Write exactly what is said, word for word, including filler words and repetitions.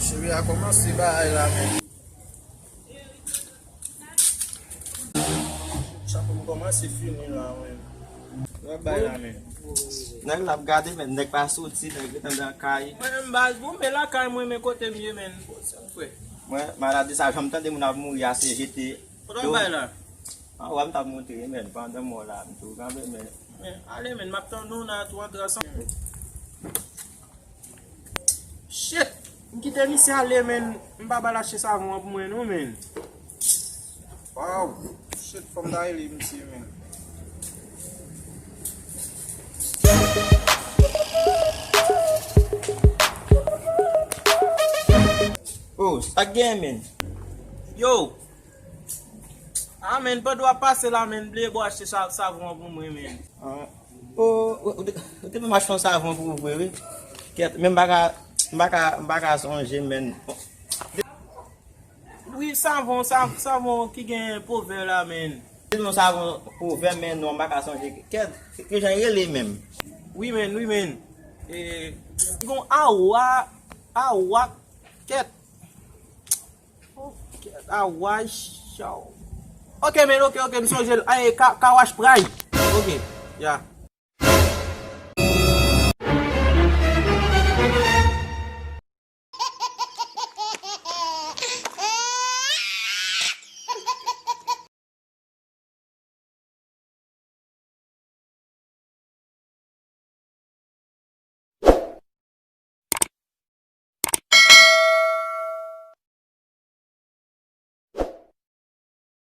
Cheri a kòmanse bagay la, men. Chapo m kòmanse fini la, men. Wè bay la, men. Nèg la ap gade, men nèg pa soti, nèg ret anndan kay. Mwen menm baz, bon, men lakay mwen, men kote m ye, men. Bon, sa m fè. Mwen, maladi sa, jan m tande moun ap mouri a, se jete. Kote w bay la? An wè m t ap montre, men, pandan mò la, m tou kanpe, men. Men, ale, men, m ap tann ou nan tou antre ansanm. Shit! M kite misye ale, men. M pa ba l achte savon an pou mwen, non, men. Waw! Shit, fò m ta rele misye, men. Oh, sa k genyen, men? Yo! Ah, men, pandan w ap pase la, men, bliye bò achte sa, savon an pou mwen, men. Ah. Oh, ou, ou te, ou te ban m achte yon savon pou ou vre, wi. Kèt, men m pa ka, m pa ka, m pa ka sonje, men. Wi, savon, sa, savon ki gen po vè la, men. Te ban m savon po vè, men non, m pa ka sonje. Kèt, ki, ki jan l rele menm? Wi, men, wi, men. E, gon awa, awa, kèt. Ok, a waj, chow. Ok, men, ok, ok, m sonje l. Ay, ka, ka waj pray. Ok, ya.